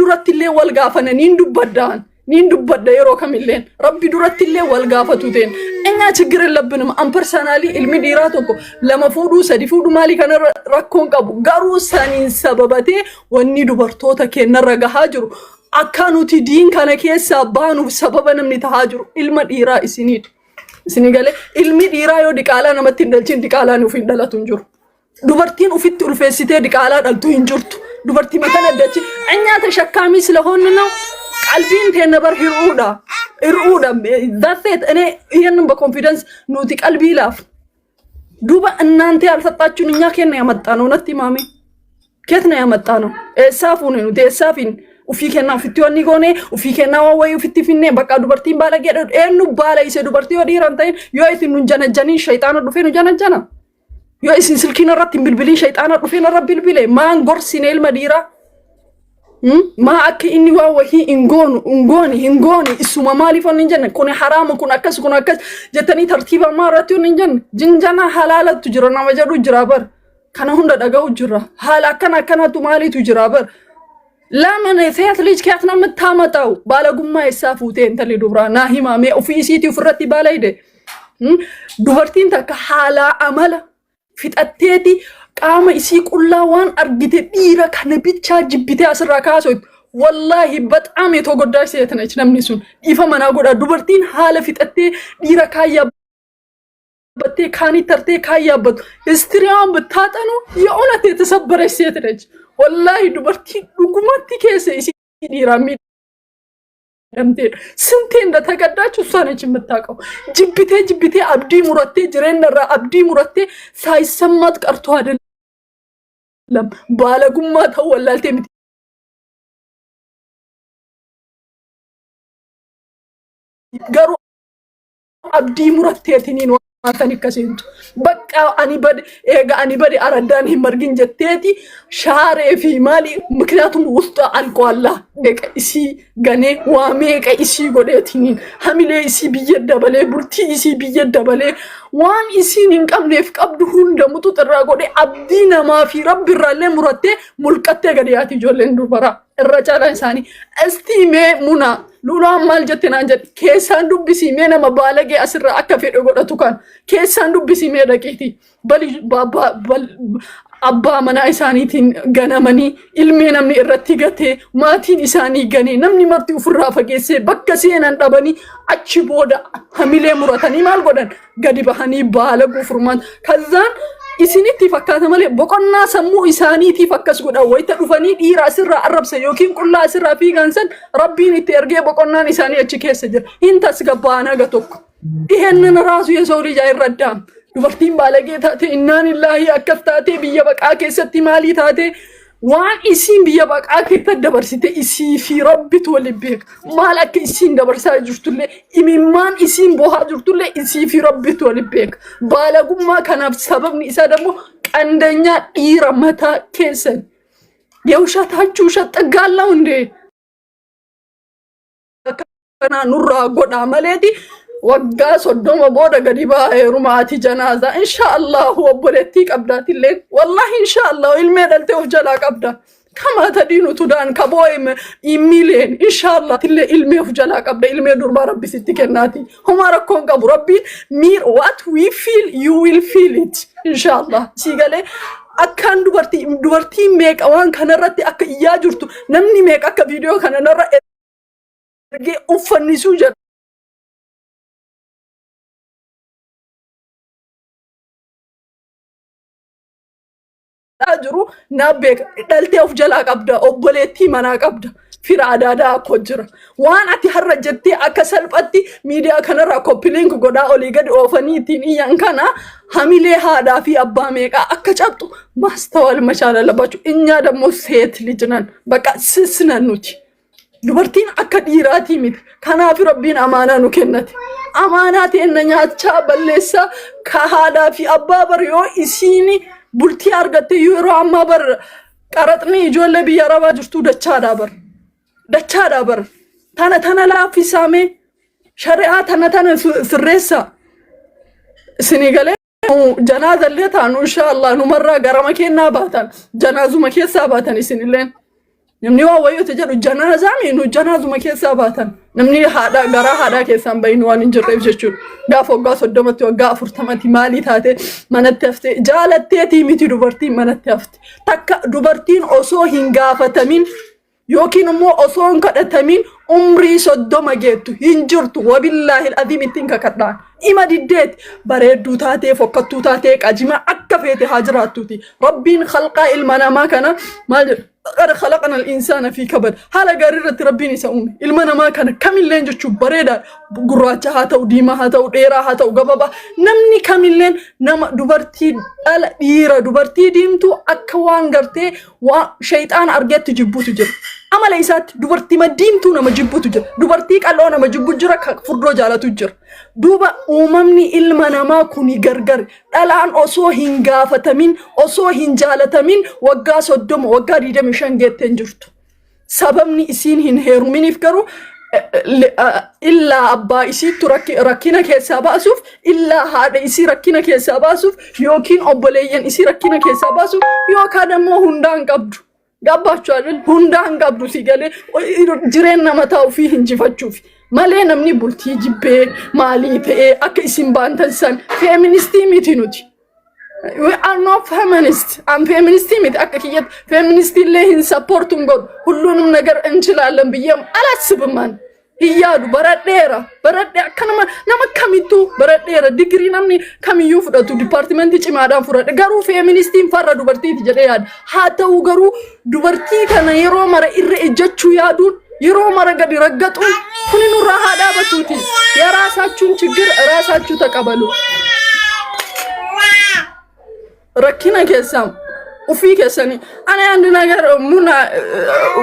Duratti illee wal gaafana niin dubbadhaan. Niin dubbadha yeroo kamilleen. Rabbi duratti illee wal gaafatu teen. እኛ ችግር የለብንም an personally ilmi dhiiraa tokko lama fuudhuu sadi fuudhuu maalii kanarra rakkoon qabu garuu saniin sababatee wanni dubartoota keenyarra gahaa jiru akka nuti diin kana keessaa baanuuf sababa namni tahaa jiru ilma dhiiraa isiniidha. Isinii galee ilmi dhiiraa yoo diqaalaa namatti hin dhalchin diqaalaan ofiin dhalatu hin jiru. Dubartiin ufitti ulfeessitee diqaalaa dhaltu hin jirtu. Dubartii mataan addachi እኛ ተሸካሚ ስለሆን ነው። qalbiin teenna bar hir'uudha. Hir'uudha. That's it. እኔ ይሄንን በ confidence nuti qalbii laaf duuba እናንተ ያልሰጣችሁን እኛ ከየት ነው ያመጣነው? natti himame ከየት ነው ያመጣነው? Eessaa fuune nuti eessaa finne? Ufii kennaa ufitti wanni goone ufii kennaa waan wayii ufitti finne bakka dubartiin baalageedha. Eenyu baala isee dubartii yoo dhiira hin ta'in yoo isin nun janajjaniin shayxaana dhufee nu janajjana. Yoo isin silkiin irratti hin bilbiliin shayxaana dhufee narra bilbile maan gorsine ilma dhiiraa? Maa akka inni waan wahii hin goonu hin goone hin goone isuma maaliif wanni hin jenne kun haraama kun akkas kun akkas jettanii tartiiba maa irratti wanni hin jenne jinjana halaalattu jira nama jedhu jira bar kana hunda dhaga'u jira haala akkana akkanatu maaliitu jira bar ለምን ሴት ልጅ ከየት ነው የምታመጣው? Baalagummaa eessaa fuutee intalli dubraa naa himame ofii isiitii ofirratti baalayde. Dubartiin takka haala amala fixatteeti qaama isii qullaa waan argite dhiira kana bichaa jibbitee asirraa kaasoo wallaahi በጣም የተጎዳች ሴት ነች። Namni sun dhiifa manaa godha. Dubartiin haala fixattee dhiira kaan yaabbattee kaanii tartee kaan yaabbatu history ዋን ብታጠኑ የእውነት የተሰበረች ሴት ነች። Wallaahi dubartii dhugumatti keessa isii dhiiraa miidhamteedha. ስንቴ እንደተገዳች እሷ ነች የምታውቀው። Jibbitee jibbitee abdii murattee jireenya irraa abdii murattee ሳይሰማት ቀርቶ አይደለም baalagummaa ta'uu wallaaltee miti. Garuu abdii muratteetiniin waan san akka seentu. Bakka ani bade eega ani bade araddaan hin margin jetteeti shaaree fi maali ምክንያቱም ውስጡ አልቋላ meeqa isii ganee waa meeqa isii godheetiniin hamilee isii biyya dabalee bultii isii biyya dabalee waan isiin hin qabneef qabdu hunda muxuxirraa godhee abdii namaa fi rabbi irraallee murattee mulqattee gadi yaati ijoolleen dubaraa irra caalaan isaanii. Istii mee muna lulaan maal jette naan jedhe keessaan dubbisii mee nama baalagee asirraa akka fedhe godhatu kan keessaan dubbisii mee dhaqiiti bali abbaa manaa isaaniitiin ganamanii ilmee namni irratti gatee maatiin isaanii ganee namni marti ofirraa fageessee bakka seenan dhabanii achi booda hamilee muratanii maal godhan gadi bahanii baala furmaan kazzaan isinitti fakkaata malee boqonnaa sammuu isaaniitiif akkas godhan wayita dhufanii dhiira asirraa arrabsan yookiin qullaa asirraa fiigan san rabbiin itti ergee boqonnaan isaanii achi keessa jira hin tasgabba'an haga tokko. ይሄንን ራሱ የሰው ልጅ አይረዳም። Dubartiin baalagee taate innaan illaahi akkas taate biyya baqaa keessatti maalii taate waan isiin biyya baqaa keessa dabarsite isii fi rabbitu waliin beeka. Maal akka isiin dabarsaa jirtullee imimmaan isiin bohaa jirtullee isii fi rabbitu waliin beeka. Baalagummaa kanaaf sababni isaa ደግሞ ቀንደኛ dhiira mataa keessan የውሸታችሁ ውሸት ጥግ አለው እንዴ? Kana nurraa godhaa maleeti waggaa 30 booda gadi ba'a heerumaati janaazaa insha allahu obboleettii qabdaatillee wallahi insha allahu ilmee dhaltee of jalaa qabda كما تدين تدان kaboo imileen insha allah tillee ilmee of jalaa qabda ilmee durbaa rabbi sitti kennaati homaa rakkoon qabu rabbiin miir what we feel you will feel it insha allah sii galee akkaan dubartii dubartiin meeqa waan kanarratti akka iyyaa jirtu namni meeqa akka viidiyoo kana narra ergee uffannisuu jedha jiru na beeka dhaltee of jalaa qabda obboleettii manaa qabda fira adaadaa akkoo jira waan ati har'a jettee akka salphatti miidiyaa kanarraa copy link godhaa olii gadi oofanii ittiin iyyan kana hamilee haadhaa fi abbaa meeqaa akka cabxu ማስተዋል መቻል አለባችሁ። እኛ ደግሞ ሴት ልጅ ነን፣ በቃ ስስ ነን nuti. Dubartiin akka dhiiraatii miti. Kanaaf rabbiin amaanaa nu kennate. Amaanaa teenna nyaachaa balleessaa ka haadhaa fi abbaa bar yoo isiin bultii argatte yeroo ammaa bar qaraxni ijoollee biyya arabaa jirtu dachaadhaa bar. Dachaadhaa bar. Tana tana laaffisaamee shari'aa tana tana sirreessaa. Isinii galee janaazallee taanu insha Allah numarraa garama kennaa baatan janaazuma keessaa baatan isinilleen. Namni waan wayyoota jedhu janaazaa miinu janaazuma keessaa baatan. Namni haadha garaa haadhaa keessaan bahin waan hin jirreef jechuudha. Gaafa waggaa 30tti waggaa 40tti maalii taate manatti haftee jaalatteetii miti dubartiin manatti hafte. Takka dubartiin osoo hin gaafatamin yookiin immoo osoo hin kadhatamin umrii 30 geettu hin jirtu. Wabillaahi adiim ittiin kakadhaan. Ima diddeeti bareedduu taatee fokkattuu taatee qajima akka feete haa jiraattuuti. Rabbiin khalqaa ilma namaa kana maal jedha? Laqad khalaqna al-insaana fi kabad. Haala gaarii irratti Rabbiin isa uume. Ilma namaa kana kamilleen jechuun bareedaa gurraacha haa ta'u, diimaa haa ta'u, dheeraa haa ta'u, gabaabaa. Namni kamilleen nama dubartii dhala dhiira dubartii diimtuu akka waan gartee waan shayxaana argetti jibbutu jira. Amala isaatti dubartii diimtuu nama jibbutu jira. Dubartii qal'oo nama jibbu jira, kan furdoo jaalatu jira. Duuba uumamni ilma namaa kuni gargar. Dhalaan osoo hin gaafatamin, osoo hin jaalatamin waggaa 30, waggaa 25 geettee hin jirtu. Sababni isiin hin heeruminiif garuu illaa abbaa isiittu rakkina keessaa baasuuf, illaa haadha isii rakkina keessaa baasuuf, yookiin obboleeyyan isii rakkina keessaa baasuuf, yookaan immoo hundaan qabdu. Gabbachuu አይደል hundaan qabdu si galee jireenya mataa ofii hinjifachuuf malee namni bultii jibbee maalii ta'ee akka isin baantan san feministii miti nuti. We are not feminist. I'm feministii miti akka kiyyatti feministii illee hin support hin godhu. ሁሉንም ነገር እንችላለን ብዬም አላስብም። አን hin yaadu baradheera baradhee akka nama nama kamittuu baradheera digirii namni kamiyyuu fudhatu departmentii cimaadhaan fudhadhe garuu feministiin farra dubartiiti jedhee yaada haa ta'u garuu dubartii kana yeroo mara irra ejjechuu yaaduun yeroo mara gadi raggaxuun kuni nurraa haa dhaabatuuti የራሳችሁን ችግር ራሳችሁ ተቀበሉ rakkina keessan ufii keessanii ani አንድ ነገር muna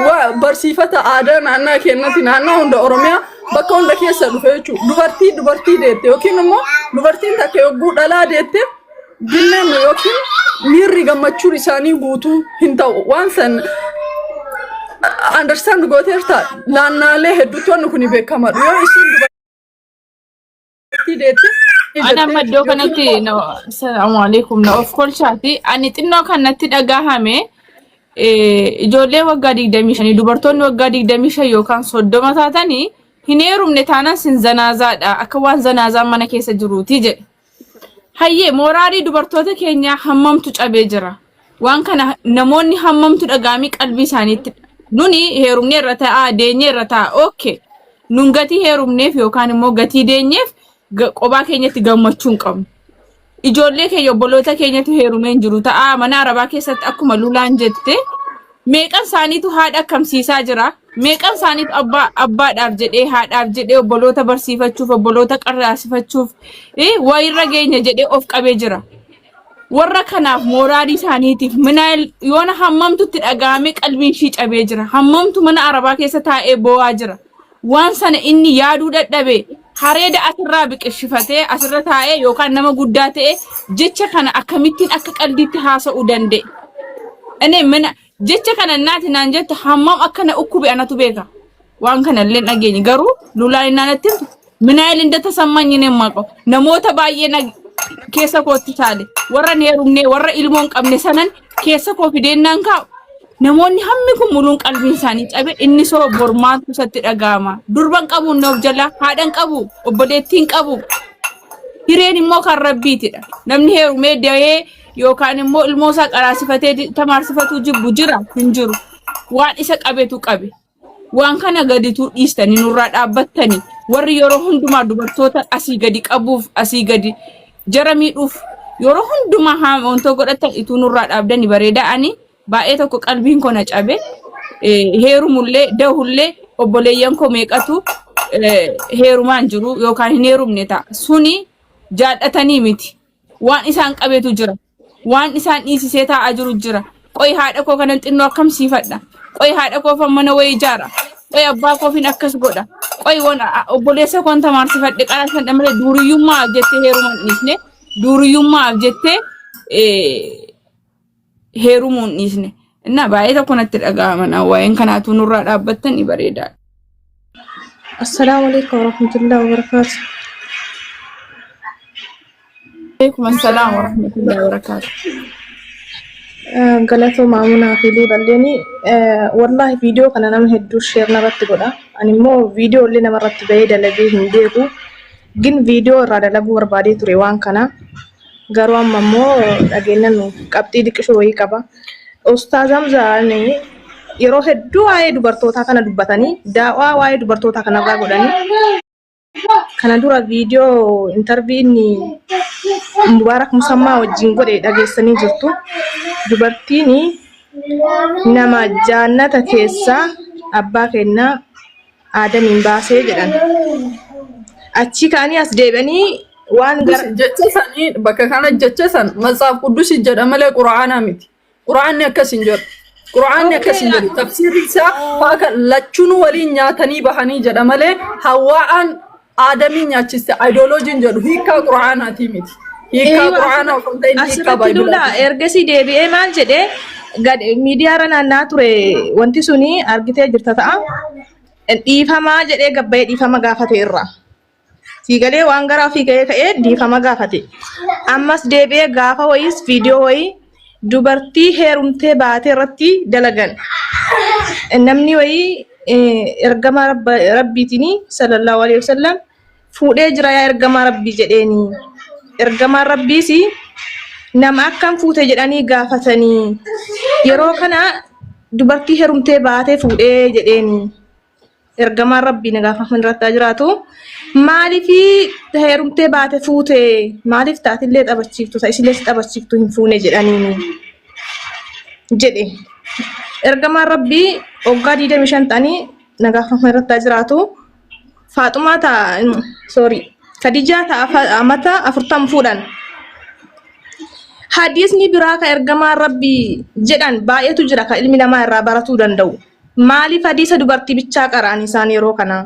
waa barsiifata aadaa naannaa keenyatti naannaa hunda Oromiyaa bakka hunda keessa dhufe jechuudha. Dubartii dubartii deette yookiin immoo dubartiin takka yogguu dhalaa deette billeen yookiin miirri gammachuun isaanii guutuu hin ta'u. Waan san understand gooteerta naannaalee hedduutti wanni kun beekamaadha. Yoo isiin dubartii deette Ani amma iddoo kanatti salaamu alaikum na of kolchaati. Ani xinnoo kan natti dhagahame ijoollee waggaa 25 dubartoonni waggaa 25 yookaan 30 taatanii hin heerumne taanaan sin zanaazaadha akka waan zanaazaan mana keessa jiruuti jedhe. Hayyee mooraalii dubartoota keenyaa hammamtu cabee jira. Waan kana namoonni hammamtu dhagaamii qalbii isaaniitti nuni heerumnee irra taa'aa deenyee irra taa'aa okay. Nun gatii heerumneef yookaan immoo gatii deenyeef qobaa keenyatti gammachuu hin qabnu. Ijoollee keenya obboloota keenyatu heerumee hin jiru ta'a mana arabaa keessatti akkuma lulaan jette meeqan isaaniitu haadha akkamsiisaa jira meeqan isaaniitu abbaa abbaadhaaf jedhee haadhaaf jedhee obboloota barsiifachuuf obboloota qarraasifachuuf wayirra geenya jedhee of qabee jira. Warra kanaaf mooraalii isaaniitiif mina yoona hammamtu itti dhaga'amee qalbiin ishii cabee jira. Hammamtu mana arabaa keessa taa'ee boo'aa jira. Waan sana inni yaaduu dadhabe hareeda asirraa biqilchifatee asirra taa'ee yookaan nama guddaa ta'e jecha kana akkamittiin akka qalbiitti haasa'uu danda'e. Inni mana jecha kana naati naan jettu hammam akka na ukkube anatu beeka. Waan kana illee dhageenye garuu lulaan innaan natti himtu ምን ያህል እንደተሰማኝ እኔ የማውቀው namoota baay'ee na keessa kootti taale warra hin heerumne warra ilmoo hin qabne sanan keessa koo fideennaan kaa'u namoonni hammi kun muluun qalbiin isaanii cabe inni soo bormaatu isatti dhaga'ama durban qabu inni of jala haadhan qabu obboleettiin qabu hireen immoo kan rabbiitidha namni heerumee dahee yookaan immoo ilmoo isaa qaraasifatee tamaarsifatuu jibbu jira hin jiru waan isa qabetu qabe waan kana gadituu dhiistanii nurraa dhaabbattanii warri yeroo hundumaa dubartoota asii gadi qabuuf asii gadi jara miidhuuf yeroo hundumaa haa wantoo godhatan ituu nurraa dhaabdanii bareeda ani baay'ee tokko qalbiin koo na cabe heerumullee dahullee obboleeyyan koo meeqatu heerumaan jiru yookaan hin heerumne ta'a suni jaallatanii miti waan isaan qabetu jira waan isaan dhiisisee taa'aa jiru jira qoy haadha koo kanan xinnoo akkam siifadha qoy haadha koofan mana wayii ijaara qoy abbaa koofin akkas godha qoy waan obboleessa koon tamaarsifadhe qaraasfadhe malee duuriyyummaaf jettee heeruma hin dhiisne duuriyyummaaf jettee heerumuu hin dhiisne እና baay'ee tokko natti dhaga'ama na waa'een kanaatu nurraa dhaabbattan ni bareeda. السلام عليكم ورحمة الله وبركاته. عليكم السلام ورحمة الله وبركاته. Galatoo Maamunaa fi Luulalleeni, wallaahi viidiyoo kana nama hedduu share narratti godha. Ani immoo viidiyoo illee namarratti bahee dalagee hin beeku. Gin viidiyoo irraa dalaguu barbaadee ture waan kana. Garuu amma immoo dhageenyaan qabxii diqishoo wayii qaba. Ustaaz Hamzaan yeroo hedduu waa'ee dubartootaa kana dubbatanii, daawaa waa'ee dubartootaa kanarraa godhanii. Kana dura viidiyoo interview inni Mubaarak Musammaa wajjin godhe dhageessanii jirtu. Dubartiin nama jaannata keessaa abbaa kennaa Aadamiin baasee jedhan. Achi ka'anii as deebi'anii waan gara Jecha sanii bakka kana, jecha san Matsaaf Quddusi jedha malee Qura'aanaa miti. Qura'aanni akkas hin jedhu. Qura'aanni akkas hin jedhu. Tafsiirri isaa faaka lachunuu waliin nyaatanii bahanii jedha malee Hawwaa'aan Aadamiin nyaachiste ideoloojiin jedhu hiikkaa Qura'aanaatii miti. Hiikkaa Qura'aanaa osoo hin ta'in hiikkaa Asirratti Lula Baayibilaatii. Ergasii deebi'ee maal jedhee gad miidiyaarra naanna'aa ture, wanti suni argitee jirta ta'a. Dhiifamaa jedhee gabbayee dhiifama gaafate irra. Siigalee waan gara ofii ga'ee ka'ee dhiifama gaafate. Ammas deebi'ee gaafa wayiis viidiyoo wayii dubartii heerumtee baatee irratti dalagan. Namni wayii ergamaa rabbiitiin sallallahu alaihi wasallam fuudhee jira yaa ergamaa rabbii jedheeni. Ergamaan rabbiis nama akkam fuute jedhanii gaafatanii. Yeroo kana dubartii heerumtee baatee fuudhee jedheeni. Ergamaan rabbii nagaa fi irratti haa jiraatu. Maaliif heerumtee baate fuute, maaliif taatillee taphachiiftu, ta isillee si taphachiiftu hin fuune jedhaniini jedhe. Ergamaan rabbii waggaa 25 ta'anii nagaa fi irratti haa jiraatu. Faaxumaa ta'a, sorry, Khadijaa ta'a amata 40 fuudhan. Hadiisni biraa ka ergamaan rabbii jedhan baay'eetu jira ka ilmi namaa irraa baratuu danda'u. Maaliif hadiisa dubartii bichaa qara'an isaan yeroo kana?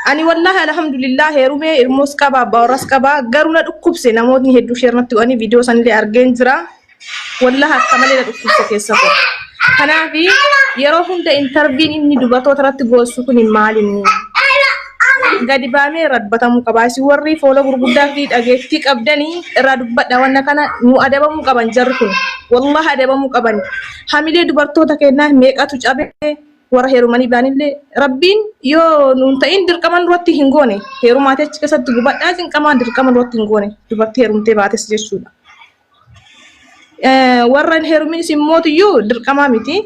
Ani wallaahi alhamdulillah heerumee, ilmoos qaba, abbaa warras qaba, garuu na dhukkubse. Namootni hedduu share natti godhanii viidiyoo sanillee argeen jira. Wallaahi akka malee na dhukkubse keessa koo. Kanaaf yeroo hunda interviewn inni dubartoota irratti goossu kun maalinni? Gadi baamee irraa dubbatamuu qaba. Isin warri foola gurguddaa fi dhageettii qabdanii irraa dubbadha. Wanna kana nu adabamuu qaban jarri kun. Wallaahi adabamuu qaban. Hamilee dubartoota kennaa meeqatu cabe, warra heerumanii ba'anillee rabbiin yoo nuun ta'in dirqama nurratti hin goone, heerumaatee achi keessatti gubadhaa cinqamaa dirqama nurratti hin goone, dubartii heerumtee baates jechuudha. Warra hin heeruminis immootiyyuu dirqamaa miti,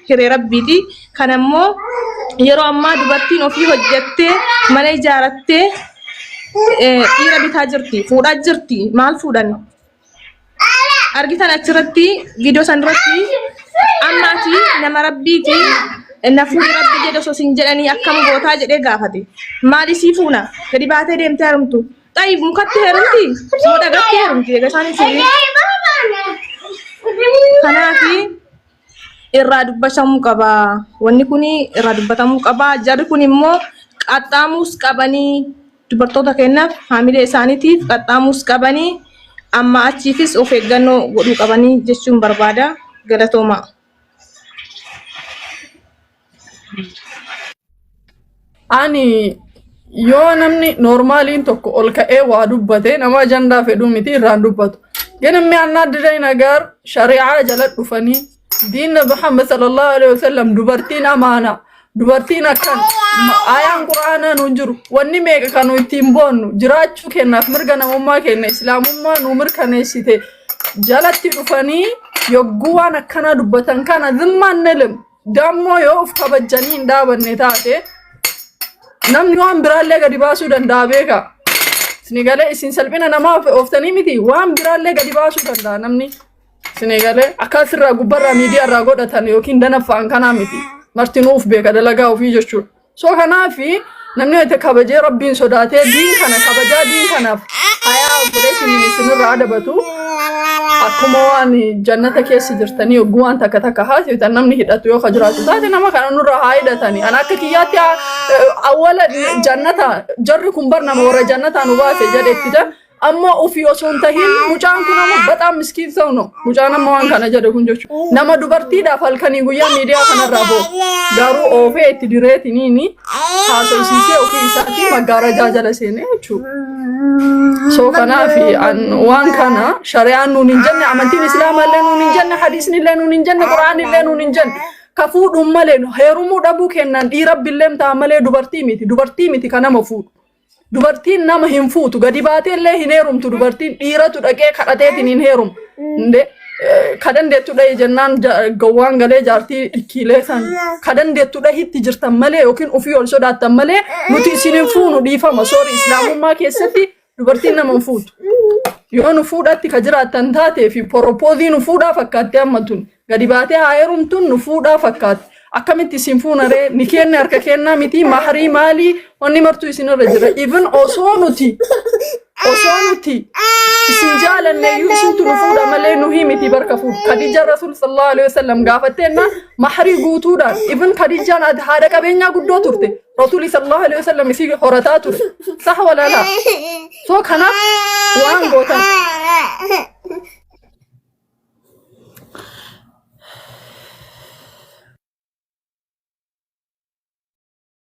hiree rabbiiti. Kana immoo yeroo ammaa dubartiin ofii hojjettee mana ijaarattee dhiira bitaa jirti, fuudhaa jirti. Maal fuudhan? Argitan achirratti viidiyoo san irratti, amma ati nama rabbiiti, na fuudhi rabbi jedhe osoo sin jedhanii akkam gootaa jedhee gaafate. Maal isii fuuna? Gadi baatee deemtee heerumtu. Xayyib mukatti heerumti? Moo dhagatti heerumti? Egaa isaan hin fuudhin. Kanaafi irraa dubbatamuu qaba. Wanni kun irraa dubbatamuu qaba. Jarri kun immoo qaxxaamuus qabanii, dubartoota kennaaf haamilee isaaniitiif qaxxaamuus qabanii, amma achiifis of eeggannoo godhuu qabanii jechuun barbaada. Galatooma. Ani yoo namni normaliin tokko ol ka'ee waa dubbate, nama ajandaa fedhuu miti irraan dubbatu. ግን የሚያናድደኝ ነገር shari'aa jala dhufanii diin Nabi Muhammad sallallahu alaihi wasallam dubartiin amaana, dubartiin akkan ayaan quraanaa nuun jiru, wanni meeqa kan nu ittiin boonnu, jiraachuu kennaaf mirga namummaa kenna islaamummaa nu mirkaneessite jalatti dhufanii yogguu waan akkanaa dubbatan kana zimmaan nilim. Dammoo yoo of kabajjanii hin dhaabanne taate, namni waan biraallee gadi baasuu danda'a, beeka. Isin galee, isin salphina namaa ooftanii miti, waan biraallee gadi baasuu danda'a namni. Isin galee, akka asirraa gubbarraa miidiyaa irraa godhatan yookiin danaffaan kanaa miti. Martinuu of beeka dalagaa ofii jechuudha. So kanaafi namni wayita kabajee rabbiin sodaatee diin kana kabajaa, diin kanaaf hayaa godhee isiniin isinirraa adabatu, akkuma waan jannata keessa jirtanii yogguu waan takka takka haasoftan namni hidhatu yoo ka jiraatu taate, nama kana nurraa haa hidhatani. Ana akka kiyyaatti awwala jannata jarri kun bar nama warra jannataa nu baase jedhetti da ammoo ofii osoo hin tahin mucaan kun amma በጣም miskiin ሰው ነው. Mucaan amma waan kana jedhe kun jechuudha. Nama dubartiidhaaf halkanii guyyaa miidiyaa kanarraa boo garuu oofee itti direetiniini. Haasofsiisee ofii isaatii maggaarajaa jala seenee jechuudha. So kanaaf an waan kana shari'aan nuun hin jenne, amantiin islaamaa illee nuun hin jenne, hadiisni illee nuun hin jenne, qura'aan illee nuun hin jenne. Ka fuudhuun malee nu heerumuu dhabuu kennan dhiira billeem ta'a malee dubartii miti. Dubartii miti ka nama fuudhu. Dubartiin nama hin fuutu, gadi baatee illee hin heerumtu. Dubartiin dhiiratu dhaqee kadhateetiin hin heerumu. Inde ka dandeettu dhahi jennaan gowwaan galee jaartii dhikkiilee san ka dandeettu dhahitti jirtan malee yookiin ofii ol sodaattan malee nuti isin hin fuunu, dhiifama, sorry. Islaamummaa keessatti dubartiin nama hin fuutu. Yoo nu fuudhatti ka jiraattan taatee fi propose nu fuudhaa fakkaatti, amma tun gadi baatee haa heerumtuun nu fuudhaa fakkaatti. Akkamitti isin fuuna ree? Ni kenne harka kennaa miti, maharii maalii wanni martuu isinirra jira. Even osoo nuti isin jaalanne iyyuu isintu nu fuudha malee nuhi miti barka fuudhu. Khadija Rasuul sallallahu alaihi wasallam gaafatteenna maharii guutuudhaan, even Khadijaan haadha qabeenyaa guddoo turte. Rasuulli sallallahu alaihi wasallam isii horataa ture. Saha walaalaa. So kanaaf waan gootan.